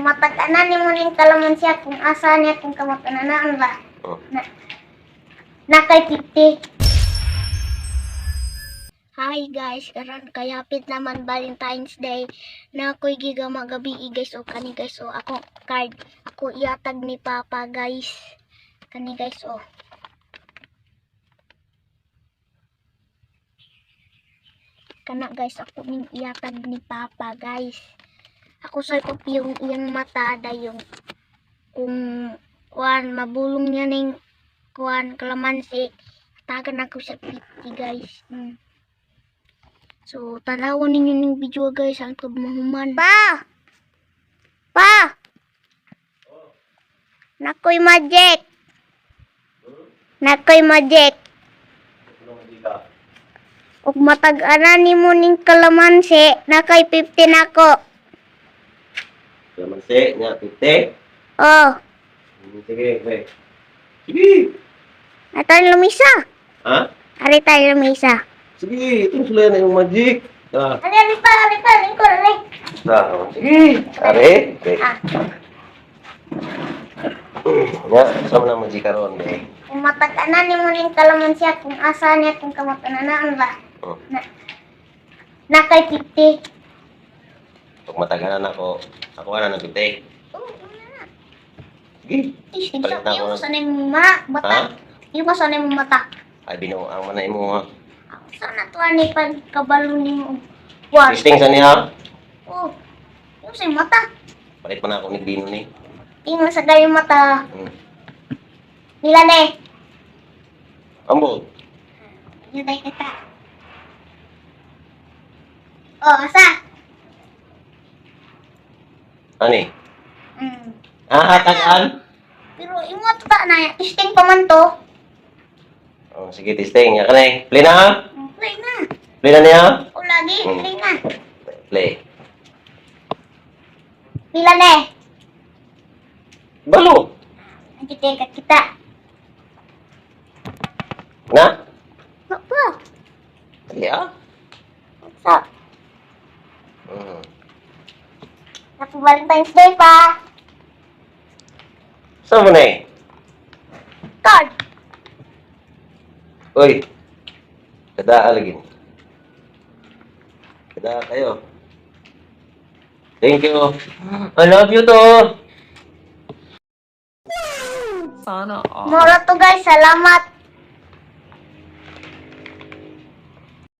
Matag-anan nimo ning kalamansiya kung asa niya kung kamot ananaan ba. Oh. Na, nakay 50. Hi guys, karon kayapit naman Valentine's Day. Na ako'y giga magabi guys o kani guys o ako card. Ako iatag ni Papa guys. Kani guys o. Kana guys, ako ning iatag ni Papa guys. Ako sa yung iyang mata dayong kung kuan mabulong niya ning kuan kalamansi tagan ako sa 50 guys. So tanawon ninyo ning video guys hangtod mahuman. Pa! Pa! Nakoy magic. Nakoy magic. Ug matag-anan nimo ning kalamansi, nakay 50 nako. Kalamansi, nya, 50. Oh, Sige, sige. Sige! Natay lumisa. Ha? Ari tayo lumisa. Sige, itong sila na yung magic. Ah, Ari, ari pa, ari pa, lingkod, ari. ah, sige. Are, okay. Ah, Nya, sama na magic karon, eh. kung matag-anan nimo ning kalamansiya, kung asa niya, kung kamot ananaan ba. Oh. Na, nakay 50. Pag matagalan ako, ako na ng 50. Oh, una na. Sige. Ish, Palit na ako iyo ng- sa nimo ma, mata. Ha? Iyo sa nimo mata. Ay, binuang man na imo ha. Ako sana to ani pagkabalo nimo. One. Testing sa niya. Oh. Iyo sa imong mata. Palit man ako ni Bino ni. Tingnan sa gayong mata. Nila ne. Ambot. Yun tayo kita. Oh, asa? Ani? Ah, tagaan. Pero imo ta na, testing pa man to. Oh, sige, testing. Ya ka na eh. Play na ha? Play na. Play na niya? O lagi, play na. Play. Pila na eh. Balo. Kita kita. Na? Pa. Sige ah. What's up? Happy Valentine's Day pa. Saan mo na eh? Card. Uy. Kada alagin. Kada kayo. Thank you. I love you to. Sana all. Moro to guys, salamat.